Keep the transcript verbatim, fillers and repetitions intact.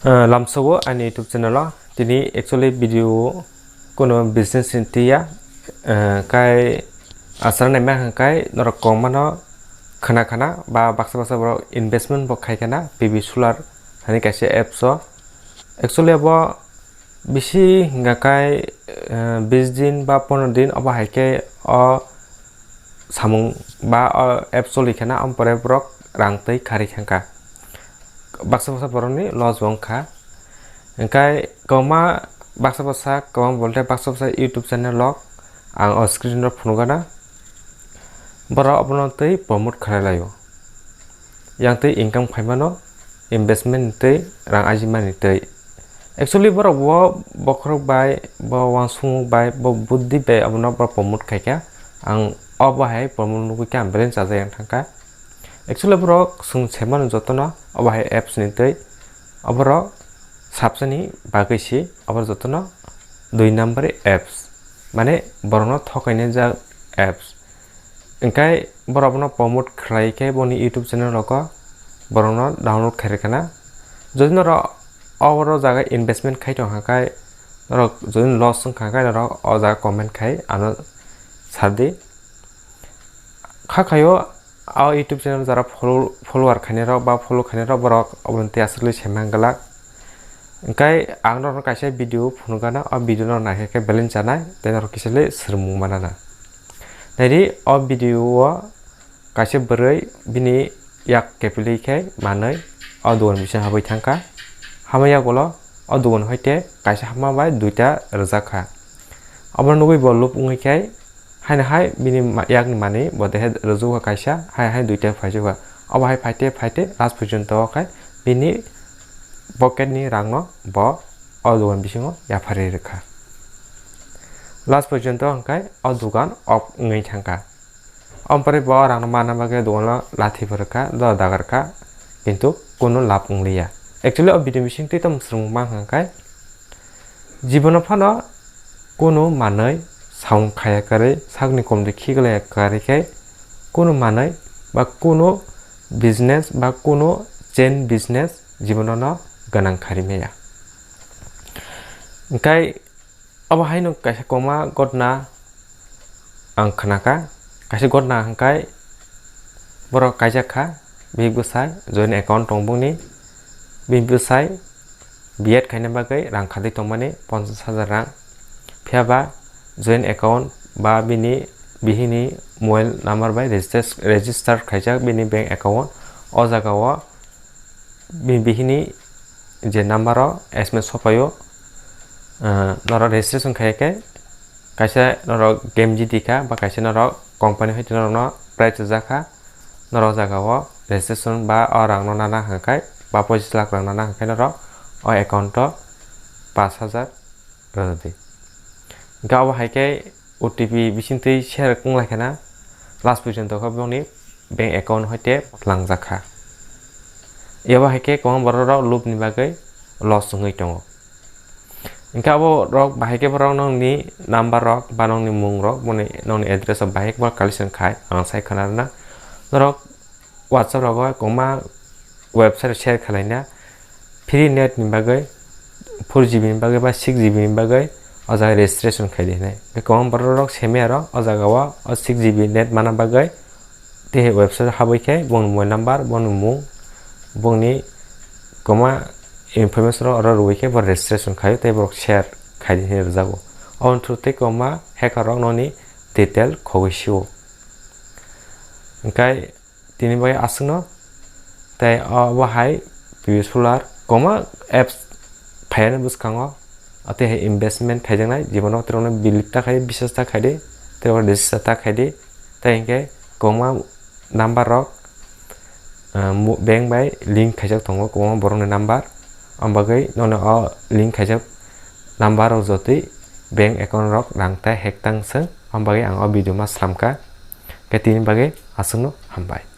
Uh, lamsogo ani YouTube channel o tini actually video o kono business ni tiya, uh, kai asra naima hwnkhe norok kongmano khana khana ba baksa baksa borok investment bo khai khana P V Solar hani kaisa apps o. Actually abo bisi hingka kai, uh, bis din ba pondro din obo hai khe o samung ba o app choli khana, am pore borok rang twi kharwi thangkha. Baksa baksa borokni loss bo wngkha. Hingkai kwbangma baksa baksa, kwbang bolte baksa baksa YouTube channel rok ang o screen o phunukgana. Borok abono twi promote khlai laio. Yang twi income khaimano, investment twi rang ajimani twi. Actually borok bo bokhorok bai, bo uansukmung bai, bo buddhi bai abono borok promote khaikha. Ang obo hai promote nugwi khe ang belai chajak yang thangkha. Actually borok chwng semano jotono obo hai apps ni twi, oborok sabsani bagwi si oborok jotono dui number apps, mane borokno thokainai jak apps. Hingkai borok abono promote khlai khe boni YouTube channel rogo borokno download khairwi khana. Jodi norok o oro jaga investment khai tong kha khe, norok jodi loss wng kha khe norok o jaga comment khai ano sardi. Kha khaio o YouTube channel jara follow, follower khainai rok ba follow khainai rok borok oboni tei aswk le saiman glak. Hingkai ang norokno kaisa video phunukgana, o video no naikha khe belai chanai tei norok kisa le swrwngmung manana. Naidi o video o kaisa bwrwi bini yak kepilwi khe manwi o dogan bisingo habwi thangkha. Hama yagulo o dogan hoite kaisa hama bai duita rwjak kha. Obo nugwi bo lub wngwi khe haino hai bini ma-, yakni manwi bo dehe rwjukha kaisa, hai hai duita phaijukha. Obo hai phaite phaite last porjonto o khe bini pocket ni rangno bo o dogan bisingo yapharwi rwkha. Last porjonto hwnkhe o dogan off wngwi thangkha. Ompore bo rangno manna bagwi dogano lathi phwrwkha, do dagarkha, kintu kunu lab wngliya. Actually o video bising twi tamo swrwngmung mankha khe, jibono phano kunu manwi samung khaya kwrwi, sakni komtwi khiklaiya kwrwi khe, kunu manwi ba kunu business ba kunu chain business jibono no gwnang kharwi maya. Hwnkhe Obo haino kaisa kwbangma gotna ang khnakha. Kaisa gotna hwnkhe borok kaijak kha, bihik bwsai joint account tong bongni, bini bwsai B Ed khaina bagwi rang khatwi tongmani ponchash hajar rang. Phiya ba joint account ba bini bihikni mobile number bai registers-, register khaijak bini bank account, o jagao bini bihikni je number o S M S sopaio, ah, norok registration khaiya khe, kaisa norok game jiti kha, ba kaisa norok company hoite norokno prize rijak kha, norok o jaga o registration ba o rang no nana hwnkhe, ba pochis lakh rang nana hwnkhe norok o account o pash hajar rwdi. Hwnkhe abo hai khe O T P bisingtwi share wng lai khe na last porjonto khe boni bank account hoite langjak kha. Abo hai khe kwbangma borok rok lub ni bagwi loss wngwi tongo. Hwnkhe abo rok bahai khe borok nokni number rok ba nokni mung rok boni nokni address rok bahai khe borok collection khai ang sai khwna rwna. Norok WhatsApp rogo kwbangma website share khwlaina, free net ni bagwi, four G B ni bagwi ba six G B ni bagwi o jaga registration khai di hinwi. Kwbangma borok rok semi aro o jaga o, o six G B net mana bagwi tei website habwi khe bongni mobile number, bongni mung, bongni kwbangma information rok oro rwui khe bo registration khaio tei borok share khai di hinwi rwjago. Oboni through tei kwbangma hacker rok nokni detail khogwi sio. Hwnkhe tini bai aswkno tei obo hai P V Solar kwbangma apps phaiyani bwskango, tei hai investment khaijaknai, jibono terokno bilik ta khai, bisas ta khai di, terokno registration ta khai di, tei hinkhe kwbangma number rok, ah, mo-, bank bai link khaijak tongo kwbangma borokni number, o bagwi nono o link khaijak number rok jotwi bank account rok rang ta hack tang swng, o bagwi ang o video ma slam kha, khe tini bagwi aswkno hambai.